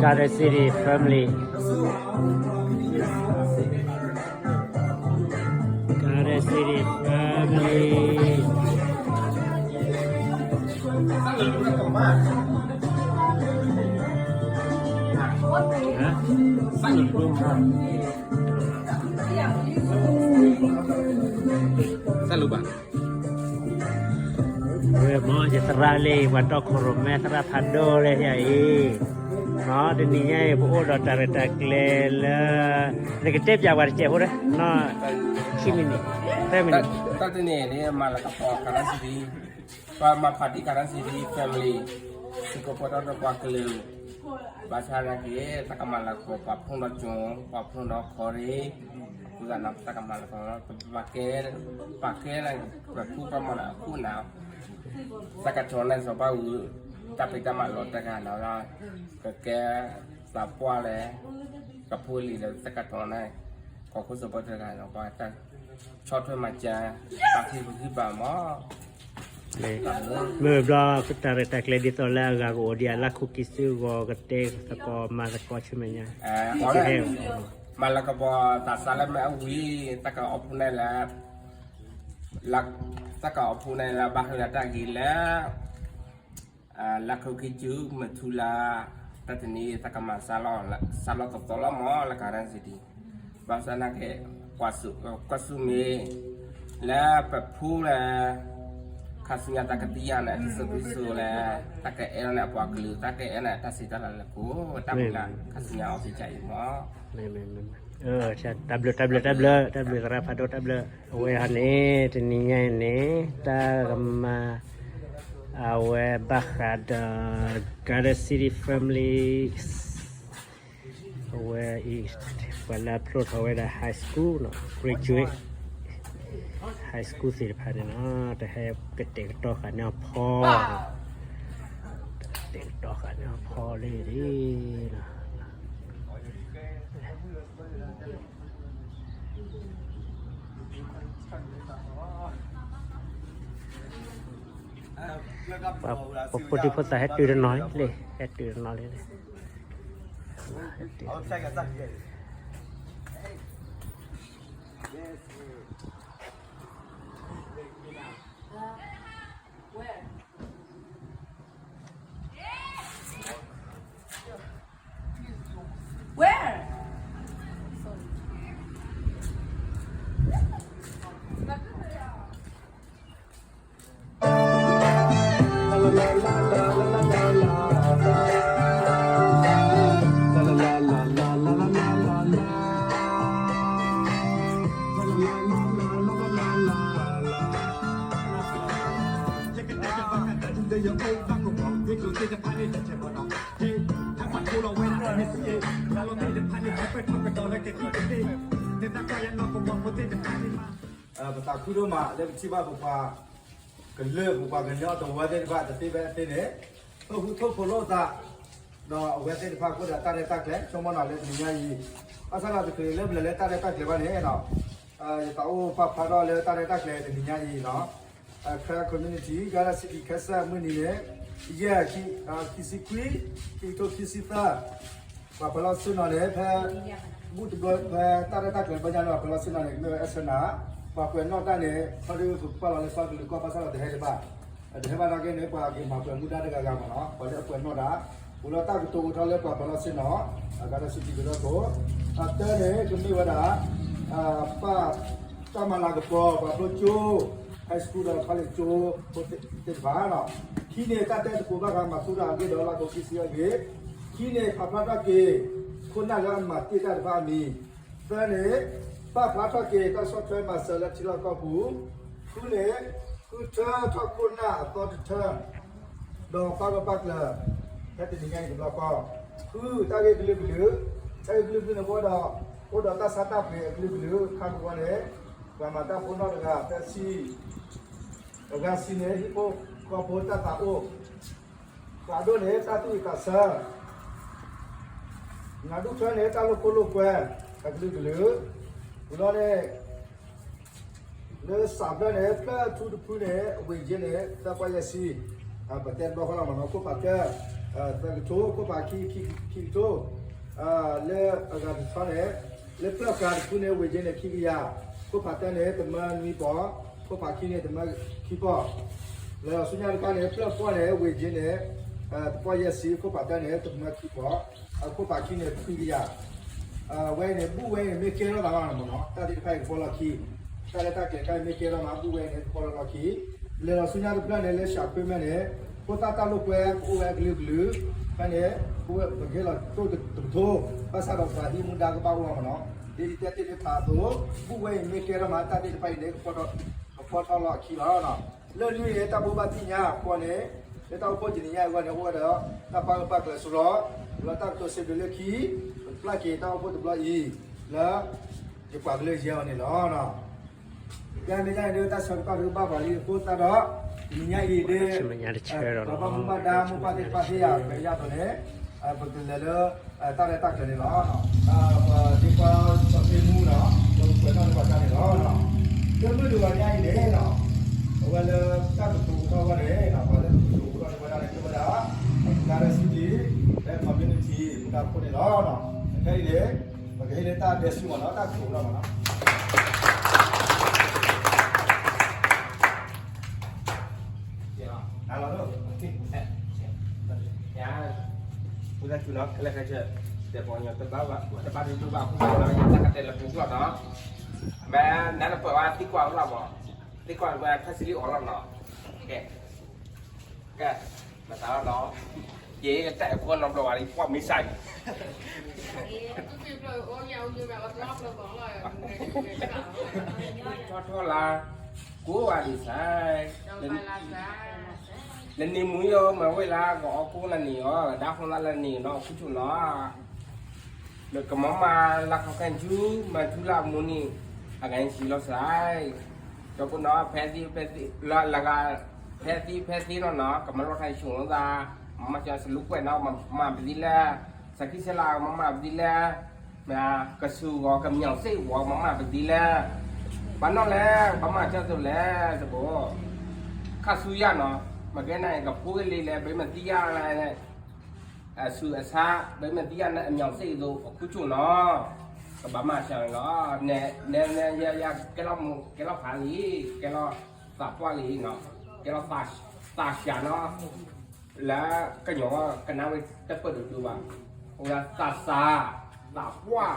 Garden City family. Garden City family. ဝဲမ့ၢ်ယသရၣ်လံ ပှၤတီခိၣ်ရိၣ်မဲသရၣ်ဖးဒိၣ်လၢယၤအံၤ, တနံၤညါအံၤ ပအိၣ်ဒီးတၢ်ရဲၣ်တၢ်ကျဲၤလၢ နကတဲပၠးပှၤတစဲးဖိဒီး ခံမံးနံး သၢမံးနံး, တၢ်တနံၤန့ၣ် မၤလၤကပီၤ Garden City, ပှၤမၤဖးဒံး Garden City family, စ့ၢ်ကီးပှၤဒီဒီးပှၤကလုာ်, ဘၣ်ဆၣ်သနာ်က့ တၢ်ကမၤလၤကပီၤ ပှၤဖျိဒီးကၠိ, ပှၤဖျိဒီးခီရ့, အဃိသတးန့ၣ် တၢ်ကမၤလၤကပီၤ ပကဲ, ပကဲလၢပဖုပမၤလၤအခိၣ်နၢ်, တၢ်ကတိၤန့ၣ် စီၤဘၣ်အူ, တၢ်ဖံးတၢ်မၤလီၤတဂၤန့ၣ်လီၤ, ကကဲသးပှၢ်လဲၣ်, ကဖိလံၤဒီးတၢ်ကတိၤန့ၣ်, ကီၢ်ခိၣ်စီၤဘၣ်တဂၤန့ၣ် ပှၤတၢ်ဆီၣ်ထွဲမၤစၢၤ, ပာ်ဖှိၣ်ပဂံၢ်ပာ်မး မ့ၢ်ဘျီ တၢ်ရဲၣ်တၢ်ကျဲၤဒ်သိးလၢအဂၤကအိၣ်ဒံးအလၢခိၣ်ကံစုအဂီၢ် ကတဲသကိးမၤသကိးဆူမဲာ်ညါ, မၤလၤကပီၤသးစၢ်လၢမ့ၢ်အဝံၤ တၢ်ကအီၣ်ဖှိၣ်န့ၣ်လၢ, တၢ်ကအီၣ်ဖှိၣ်န့ၣ်လၢဘၣ်ဃးလၢတၢ်ဂ့ၤလၢ လၢခိၣ်ကံစုမုၢ်ထူလါ, တၢ်တနံၤတၢ်ကမၤစၢ်လီၤ, စၢ်လီၤသီသီလီၤမး လၢ Garden City, ဘၣ်ဆၣ်သနာ်က့ ကွၢ်ဆူၣ်မ့ၢ်, လၢပဖုလၢ ခါဆူညါတၢ်ကသံၣ်ညါန့ၣ် တစိၤတစိၤလဲၣ်, တၢ်ကအဲၣ်လီၤန့ၣ်အပှၤကလုာ် တၢ်ကအဲၣ်န့ၣ် တၢ်စံးတၢ်လၤလၢကိး, တၢ်မုၢ်လၢ် ခါဆူညါအီၣ်ဖံးကၢ်အံၤမး တၢ်ဘျုး တၢ်ဘျုး တၢ်ဘျုး တၢ်ဘျုးသရၣ်ဖးဒိၣ် တၢ်ဘျုး, အဝဲဟီန့ၣ် တနံၤညါအံၤန့ၣ် တၢ်ကမၤ, အဝဲဘၣ်ဃးဒီး Garden City Family, အဝဲအံၤ ပှၤလၢအဖျိထီၣ်ဝဲဒၣ် high school နီၤ graduate high school သ့ၣ်တဖၣ်န့ၣ်နီၤ တဟဲကတဲာ်ကတီၤဃာ်န့ၢ်အီၤဖီ, တဲာ်ကတီၤဃာ်န့ၢ်အီၤဖီလံ, ပှၤဖိဒံဖိသၣ်ဟဲတုၤတနီၤလံ, ဟဲတုၤတနီၤလံ, ဟဲတုၤ ပသးခုဒိၣ်မးလၢပထံၣ်ဘၣ်ပပှၤကလုာ် ပပှၤကညီတဝၢသ့ၣ်တဖၣ်တသ့ဖဲအသ့န့ၣ်, ထိၣ်ဟူးထိၣ်ဖိးလိာ်သး, ဒီးအဝဲသ့ၣ်တဖၣ်အဃိဒီးတၢ်ရဲၣ်တၢ်ကျဲၤ ဆိကမိၣ်နီၤလၢတနံၤညါအံၤ, ဘၣ်ဆၣ်ဒီးတချုးလၢပလဲၤလၢတၢ်ရဲၣ်တၢ်ကျဲၤဘၣ်န့ၣ်, ယသးအိၣ်ပာ်ဖျါထီၣ်လၢတၢ်ရဲၣ်တၢ်ကျဲၤတနံၤညါအံၤနီၤ, Karen community Garden City Kansas မုၢ်နံၤန့ၣ်, ယဲၢ် ခံဆံခွံ, ခံကထိခံဆံသၢ ပှၤပၢၤလီၢ်ဆ့ၣ်နီၤန့ၣ် ဖဲ ဘူၣ်တဘျီဖဲတၢ်ရဲၣ်တၢ်ကျဲၤဘၣ်ညါန့ၣ် ပှၤပၢၤလီၢ်ဆ့ၣ်နီၤန့ၣ် ကမ့ၢ်ဝဲအဲၣ်ဆၢနၤ, ပှၤကွဲးနီၣ်တၢ်န့ၣ် ခီဒုးပကကွၢ်လီၤလၢစီၤကလုာ်ကီၢ် ဘၣ်ဆၣ်ဒီးတဟဲတဘၣ်, တဟဲဘၣ်နာ်က့န့ၣ် ပှၤက့ၤမၤပှဲၤမူဒါတဂၤဂၤမ့ၢ်နီၤ, ပှၤလၢအကွဲးနီၣ်တၢ်, အိၣ်ဒီးတၢ်ကတိၤအိၣ်ထီၣ်လၢပှၤပၢၤလီၢ်ဆ့ၣ်နီၤ, အဂၤလၢ city ကရၢခိၣ်, အတၢန့ၣ် ကမ့ၢ်ဝဲဒၣ် ပၢ် တၢ်မၤလၤကပီၤ ပှၤဖျိကၠိ, high school ဒီး college ကၠိဖိသ့ၣ်တဖၣ်နီၤ, ခံန့ၣ် တၢ်တဲသကိးဘၣ်ဃးမၤသူၣ်တၢ်အဂ့ၢ်ဒီးလၢခိၣ်ကံစံအဂ့ၢ်, ခံန့ၣ် ပာ်ဖျါထီၣ်က့ၤ ခိၣ်နၢ်လၢအမၤတ့ၢ်တၢ်တဖၣ်အမံၤ, သၢန့ၣ် ပာ်ဖျါထီၣ်က့ၤတၢ်ဆီၣ်ထွဲမၤစၢၤလၢထံလီၢ်ကီၢ်ပူၤ, ဃုန့ၣ် ဃုထၢထီၣ်ခိၣ်နၢ်အသီတထၢ ဒီးပာ်ဂၢၢ်ပာ်ကျၢၤ ဖဲတနံၤညါအံၤတဘျီဃီ, ဃုတၢ်ဂ့ၢ်ကလုာ်ကလုာ်, တၢ်ဂ့ၢ်ကလုာ်ကလုာ်န့ၣ် ပအိၣ်ဒီး အိၣ်ဒီးတၢ်ဆါတၢ်ပှ့ၤအကလုာ်ကလုာ် ခါကဝီၤန့ၣ် ပှၤမၤတၢ်ဖိနီၣ်တဂၤ သၢဆံ, အဂၤဆံန့ၣ် ဟံၣ်ဖိဃီဖိတၢ်သးအိၣ်, သးဒိၣ်န့ၣ် တၢ်သူၣ်ဝံၣ်သးဆၢ နဒူၣ်ချၢန့ၣ် တၢ်လိာ်ခိၣ်လိာ်ကွဲ အကလုာ်ကလုာ်, ပူၤလီၤန့ၣ် လၢစးဖျၢၣ်န့ၣ် ဖျၢၣ်ထူတဖုန့ၣ် အဝ့ၢ်ကၠ့န့ၣ် သၢပီၢ်ယဲၢ်ဆံ, ပတဲတဘျီဃီလီၤမ့ၢ်နီၤ, ခိၣ်ဖးတၢၢ် သၢကထိ, ခိၣ်ဖးခံ ခံကထိ, လၢအဂၤတဆီန့ၣ် လၢဖျၢၣ်ဃာ်တဖုန့ၣ် အဝ့ၢ်ကၠ့န့ၣ် ခံကယၤ, ခိၣ်ဖးတၢၢ်န့ၣ် တမၢနွံပီၢ်, ခိၣ်ဖးခံန့ၣ် တမၢခံပီၢ်, လၢဆူညါတခါန့ၣ် ဖျၢၣ်ပီၢ်န့ၣ် အဝ့ၢ်ကၠ့န့ၣ် တပီၢ်ယဲၢ်ဆံ, ခိၣ်ဖးတၢၢ်န့ၣ် တမၢခံပီၢ်, အခိၣ်ဖးခံန့ၣ် ခွံကယၤ ဝဲအံၤန့ၣ် ဘူၣ်ဝဲအံၤန့ၣ် မ့ၢ်ကဲထီၣ်သးဘၣ်မ့ၢ်နီၤ, တၢ်သ့ၣ်တဖၣ်အံၤကဖီလီၢ်ခံ, တၢ်လၢတၢ်ကျဲၤတခါအံၤမ့ၢ်ကဲထီၣ်မး ဘူၣ်ဝဲအံၤန့ၣ် ကဖီလီၢ်လီၢ်ခံ, လဲၤလီၤဆူညါတဖျၢၣ်န့ၣ် လၢစးခွ့မဲာ်န့ၣ် ဖိသၣ်တၢ်လိာ်ကွဲ ကအိၣ်ဝဲအကလုာ်ကလုာ်, ဖဲန့ၣ် ပကဟ့ၣ်လီၤတိၢ်တကထိ, ဘၣ်ဆၣ်ဒီးပှၤဟံးမူဒါကဘၣ်အိၣ်မ့ၢ်နီၤ, ဒ်ယတဲတ့ၢ်လၢဖးအသိး, ဘူၣ်ဝဲအံၤမ့ၢ်ကဲထီၣ်မး တၢ်သ့ၣ်တဖၣ်အံၤန့ၣ် ကဖီထီၣ်လီၢ်ခံလီၤ. လၢနွံန့ၣ် တၢ်ဘိးဘၣ်သ့ၣ်ညါအဃိန့ၣ် လၢတၢ်အိၣ်ဖှိၣ်တနံၤညါအံၤအဂီၢ်န့ၣ် အိၣ်ဝဲဒီး တၢ်ပာ်ဂၢၢ်ပာ်ကျၢၤဆူလီၤ, လၢတၢ်ကတိၤစံးဘျုးလၢခံ, ပပျၢ်က့ၤတၢ်အိၣ်ဖှိၣ်တဘျီအံၤ လၢ ယပှၤကလုာ်ယဲအီၤန့ၣ်လီၤ. ယမ့ၢ်ဒ်န့ၣ်ဒီး တၢ်ဆၢကတီၢ်ဒုးဘၣ်ပှၤလံအဃိသတးဒီး တနံၤညါအံၤဒ် ပှၤဘၣ်မူဘၣ်ဒါ မိၢ်ပၢ်သ့ၣ်တဖၣ်သ့ၣ်ယၤ ပယၢ်သိးန့ၣ် ပကလဲၤလၢ တၢ်ရဲၣ်တၢ်ကျဲၤန့ၣ်လီၤ. ပဒ့ခွါစီၤဖ့မူနီၤ ပကကွဲးထီၣ်န့ၢ်ပှၤတၢ်န့ၣ်လီၤ. လၢမုၢ်တဂီၤညါအံၤန့ၣ် အဝဲလၢတၢ်ကတိၤထီၣ်ဝဲန့ၣ် ပှၤလၢကတိၤထီၣ်န့ၢ်ဝဲဒၣ်န့ၣ် မ့ၢ်ဝဲဒၣ် ပကဒါရၢစံတံ လၢ community မူဒါခိၣ်န့ၣ်လီၤ. ခဲအံၤန့ၣ် ပကဟ့ၣ်လၢတၢ်ဒဲးစူၤမ့ၢ်နီၤ တၢ်ကတိၤထီၣ်မ့ၢ်နီၤ နလီၤ ယၤ ပူၤတၢ်စူၤနီၤ ခဲလၢာ်ခဲဆ့ တဲပှၤကညီတဘၣ်ဘၣ် တဘၣ်ဒိဒိဘၣ် အဃိသတးဒီး ယတၢ်ကတဲလၢပူၤကျီၢ်နီၤ မ့ၢ်နနပၢၢ်ဝဲသံကွၢ်ဝဲလီၤမး သံကွၢ်ဝဲထၢၣ်စံလံအီၤလီၤနီၤ ကဲ ကဲ မၤသးလီၤနီၤ ယတၢ်အဲၣ်ဖိနီတဘျီဘၣ် ယကွၢ်မ့ၢ်စၢ်န့ၣ် ထီၣ်ထီၣ်လၢ ကိးဂၤဒဲးစၢ် လၢနံၤမူယီၤ မၤဝဲလၢ ကအီၣ်ကိးလၢနံၤအီၤ ကဒါဃိလၢလၢနံၤနီၤ ခူၣ်ဆူၣ်နီၤ လၢကမၤမၤလၢခီခဲဆူ မၤဆူလၢအမူန့ၣ် အဂၤဆံးလီၤစၢ် ဒီပုၢ်နီၤ ဖဲသ့ဖဲသ့ လၢလၢဂၤ ဖဲသ့ဖဲသ့နီၤနီၤ ကမၤလီၤထါဆူၣ်လိာ်သး မၤစၢၤစလူးကွဲးနီၤ မၤမၤပသံလၢ စးခံဆဲလၢ မၤမၤပသံလၢ ကစူၤဂီၤကမျီၣ်စ့ၣ်ဂီၤ မၤမၤပသံလၢ ဘၣ်နီၣ်လဲၣ် ဘၣ်မၤစၢၤသိးလဲၣ် တဘိ ခါဆူယၤနီၤ မ့ၢ်ကဲန့ၣ် ကဖိကလံၤလဲၣ် ဘၣ်မၤသံယၤလဲၣ် အဆူးအဆါ ဘၣ်မ့ၢ်သံယၤန့ၣ် အမျီၣ်စ့ၣ်အသိး အခူၣ်ဆူၣ်နီၤ ကဘၣ်မၤစၢၤလီၤ နဲနဲနဲ ယဲယဲ ကဲလီၤမူ ကဲလီၤဖးလံ ကဲလီၤသးပှၢ်လံနီၤ ကဲလီၤသးစှၤနီၤ လၢကညီကနၣ်ဝဲတပၢၢ်ဒိၣ်ဒိၣ်ဘၣ် အိၣ်ဒၣ်သးစှၤ သးပှၢ်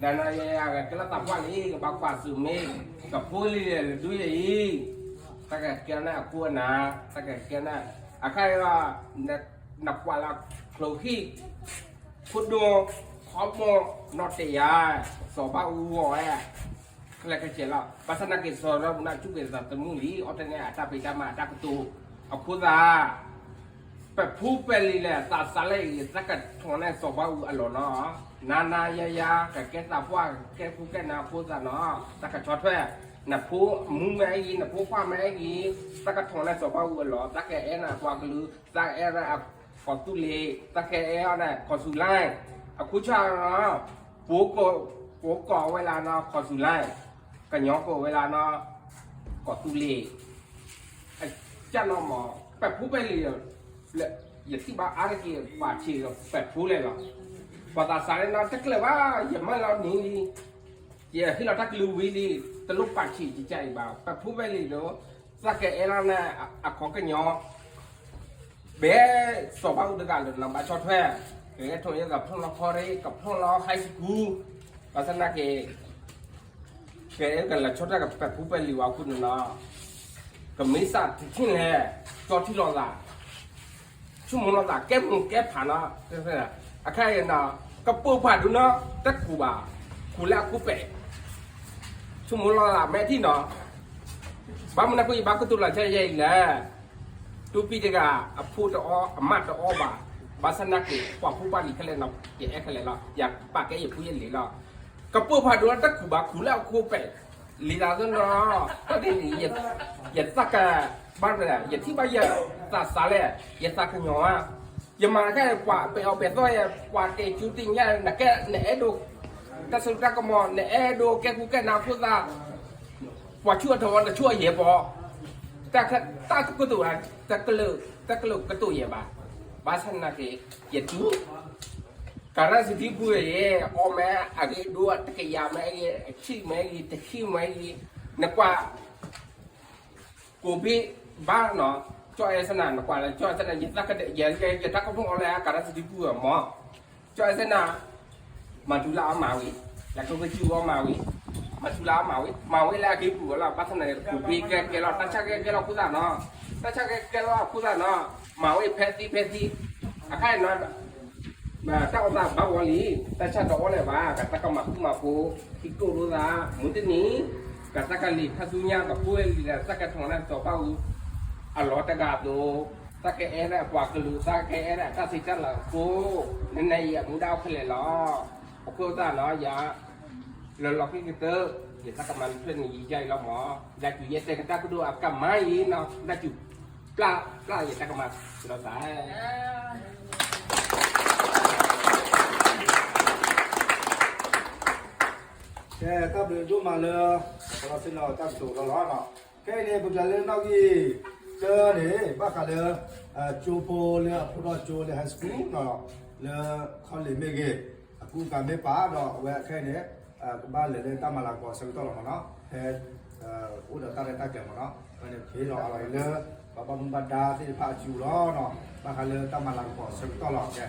နနယဲယဲ ကဲလီၤသးပှၢ်လံ ကဘၣ်ကွၢ်ဆူၣ်မ့ၢ် ကဖိလံၤလဲၣ် လၢဒုယဲအံၤ တၢ်ကကဲန့ၣ်အခိၣ်အနၢ် တၢ်ကကဲန့ၣ် အခါအံၤ နကွၢ်လၢကျိဟံၣ် ခိၣ်ဒိၣ် ခီမိၣ် နီၣ်တယၤ စီၤဘၣ်အူဂီၤဝဲ ခဲလၢာ်ခဲဆ့လီၤ ဘၣ်ဆၣ်နာ်က့ၤစီၤရီမူနၢ် ကၠူၣ်က့ၤသးသမူလံ အီၣ်တနဲၣ်အတၢ်ဖံးတၢ်မၤအတၢ်ကတိၤ အခိၣ်သး ပဖူပဲာ်လံၤလဲၣ် သးစးလဲၣ်အံၤ သးကထီၣ်န့ၢ်စီၤဘၣ်အူအလီၢ်နီၤ နၤနၤယၤယၤ ကကဲသးပှၢ် ကဲခိၣ်ကဲနၢ်အခိၣ်သးနီၤ တၢ်ကဆီၣ်ထွဲ နဖိမူမ့ၢ်အဂ့ၤ နဖိခွါမ့ၢ်အဂ့ၤ သးကထီၣ်န့ၢ်စီၤဘၣ်အူအလီၢ် သးကအဲၣ်နၤပှၤကလုာ် သးကအဲၣ်နၤ ကီၢ်သူလ့ၤ သးကအဲၣ်အီၤန့ၣ် ကီၢ်စူၤလဲၣ် အခူၣ်ဆၣ်နီၤ ပှၤကိးဝဲလၢနီၤ ကီၢ်စူၤလဲၣ် ကညီကိးဝဲလၢနီၤ ကီၢ်သူလ့ၤ အကၢ်နီၤမး ပဖူပဲာ်လံၤ ယထံၣ်ဘၣ်အါတက့ၢ် ပာ်ဆံးဒီးပဖူလဲၣ်လီၤ ပှၤသးစးလဲၣ်နီၤ တကျၢၤဘၣ် ယမၢလီၤနံၤလံ ယဟ့ၣ်လီၤတၢ်ကလုၢ်ဝံၤလံ တလိၣ်ပာ်ဆံးကကၢ်အံၤဘၣ် ပဖူပဲာ်လံၤဒီး သးကအဲၣ်လီၤန့ၣ် အခီကညီ ဘဲစီၤဘၣ်အူတဂၤလၢနဘၣ်ဆီၣ်ထွဲ ကအဲၣ်ထိၣ်ယဲၢ်ကဖျိလီၤခီရ့ ကဖျိလီၤ high school ဘၣ်ဆၣ်နာ်က့ၤ ကအဲၣ်ကလၢဆီၣ်ထွဲကပာ်ဖူပဲာ်လံၤဝဲအခိၣ်န့ၣ်လီၤ ကမ့ၢ်စးထံၣ်လဲၣ် ကၠီထံလီၤသး ဆိကမိၣ်လီၤသး ကဲမူးကဲဖးနီၤ အခါအံၤနီၤ ကပိာ်ဖးဒိၣ်နီၤ တကူးဘၣ် ခူၣ်လၢအခိၣ်ပဲာ် ဆိကမိၣ်လီၤသး မဲာ်ထံၣ်နီၤ ဘၣ်မနုၤအဃိ ယဘၣ်ကတိၤလီၤဆၢယဲၢ်အံၤလဲၣ် တူၢ်ပံတဂၤ အဖိတအီ အမါတအီဘၣ် ဘၣ်ဆၣ်နာ်က့ၤ ပှၤဖိပှၤလံၤခဲလၢာ်နီၤ ယအဲၣ်ခဲလၢာ်လီၤ ယပာ်ကဲယဖိယလံၤလီၤ ကပိာ်ဖးဒိၣ်လၢတကူးဘၣ် ခူၣ်လၢအခိၣ်ပဲာ် လံာ်သးသ့ၣ်နီၤ တၢ်ဒ်န့ၣ် ယသးက ဘၣ် ယထံၣ်ဘၣ်ယသးစးလဲၣ် ယသးကညီၤဧါ ယမၤတၢ်ပှၤပဲာ်အီၤပဲာ်သီယဲၢ် ပှၤတဲကၠူတ့ၢ်ညါ နကဲနအဲၣ်ဒိး တၢ်စိတၢ်ကမီၤ နအဲၣ်ဒိးကဲခိၣ်ကဲနၢ်အခိၣ်သး ပှၤဆူၣ်အထီၣ်ဝဲတဆူၣ်အယဲၢ်ပီၤ, တၢ်ကတိၤ, တၢ်ကလုာ်ကတိၤယဲၢ်ဘၣ်, ဘၣ်ဆၣ်သနာ်က့ ယတူၢ် ကရၢစတံပူၤယဲၢ် အီၣ်မ့ၢ်အဂ့ၤဒိၣ်တကယၤမ့ၢ်ဂ့ၤ, အဆံးမ့ၢ်ဂ့ၤ, တဆံမ့ၢ်ဂ့ၤ, နကွၢ် ကိးဘ့ၣ်ဘၣ်နီၤ, ကၠီၣ်အဲၣ်စနၢ် နကွၢ်လၢ ကၠီၣ်အဲၣ်စနၢ် ယတၢ်ကဖီၣ်အီၤလၢ ကရၢစတံပူၤမး, ကၠီၣ်အဲၣ်စနၢ် မၤဒူလၢအမၤဝံၤ, လၢကကစူၢ်အီၤမၤဝံၤ, မၤဒူလၢအမၤဝံၤ, မၤဝံၤလၢအက့ၤပူၤအီၤလီၤ, ဘၣ်ဆၣ်သနာ်က့ ကိးဘ့ၣ်ကဲကဲလီၤ, တၢ်ဆၢကဲကဲလီၤအဃိသတးနီၤ, တၢ်ဆၢကဲကဲလီၤအဃိသတးနီၤ, မၤဝံၤဖဲသံဖဲသံ, အခါအံၤနီၤ တၢ်အိၣ်သးဘၣ်ဝီလံ, တၢ်ဆၢတအိၣ်လၢၤဘၣ်, ကတၢ်ကမၤဃူမၤဖိး, ခံကိၣ်လိာ်သး, မုၢ်တနံၤ, ကတၢ်ကလံၤထါသူညါ ကဖိဝဲလံၤဒီး တၢ်ကဲထီၣ်နၢ်စီၤပၢ်အူ, အလီၤတဂၤအသိး, တၢ်ကအဲၣ်ဒၣ်ပှၤကလုာ်, တၢ်ကအဲၣ်ဒၣ်တၢ်ဆံးတၢ်လၤအဃိ, နနဲအံၤအမူဒါအိၣ်ဖဲလဲၣ်လီၤ, အဃိသတးနီၤ ယၤ လၢလီၤခံကတၢၢ်, ယတၢ်ကမၤလၢဖျၢၣ်န့ၣ်ယံာ်ယံာ်လီၤမး, ဒၣ်စူၤယဲတဲကတၢ်ကဒိၣ်အကမၤအံၤနီၤ, ဒၣ်စူၤ ပျၢ်ပျၢ်ယတၢ်ကမၤ ဒီးသး ကဲ တၢ်ဘျုးဒိၣ်မးလၢ ပလီၤဆ့ၣ်နီၤတၢ်ကတိၤလီၤလီၤနီၤ, ခဲအံၤန့ၣ် ပကလဲၤလၢနီၣ်ဂံၢ်တၢန့ၣ် ဘၣ်ဃးလၢ ကၠိဖိလၢအဖျိထီၣ်ကၠိလၢ high school နီၤ, လၢ college မ့ၢ်ဂ့ၤ, အကူအကၤမ့ၢ်ပာ်ဒီး အဝဲခဲအံၤန့ၣ် ကဘၣ်လဲၤလၢတၢ်မၤလၤကပီၤအဆၢကတီၢ်လီၤမးနီၤ, ဖဲ အိၣ်ဒီးတၢ်ရဲၣ်တၢ်ကျဲၤမးနီၤ, အဝဲန့ၣ် ပဟ့ၣ်လီၤအါလီၤအံၤလၢ ပှၤဘၣ်မူဘၣ်ဒါသ့ၣ်တဖၣ်အစုပူၤလီၤနီၤ, ဘၣ်ဃးလၢတၢ်မၤလၤကပီၤအဆၢကတီၢ်လီၤ, ကဲ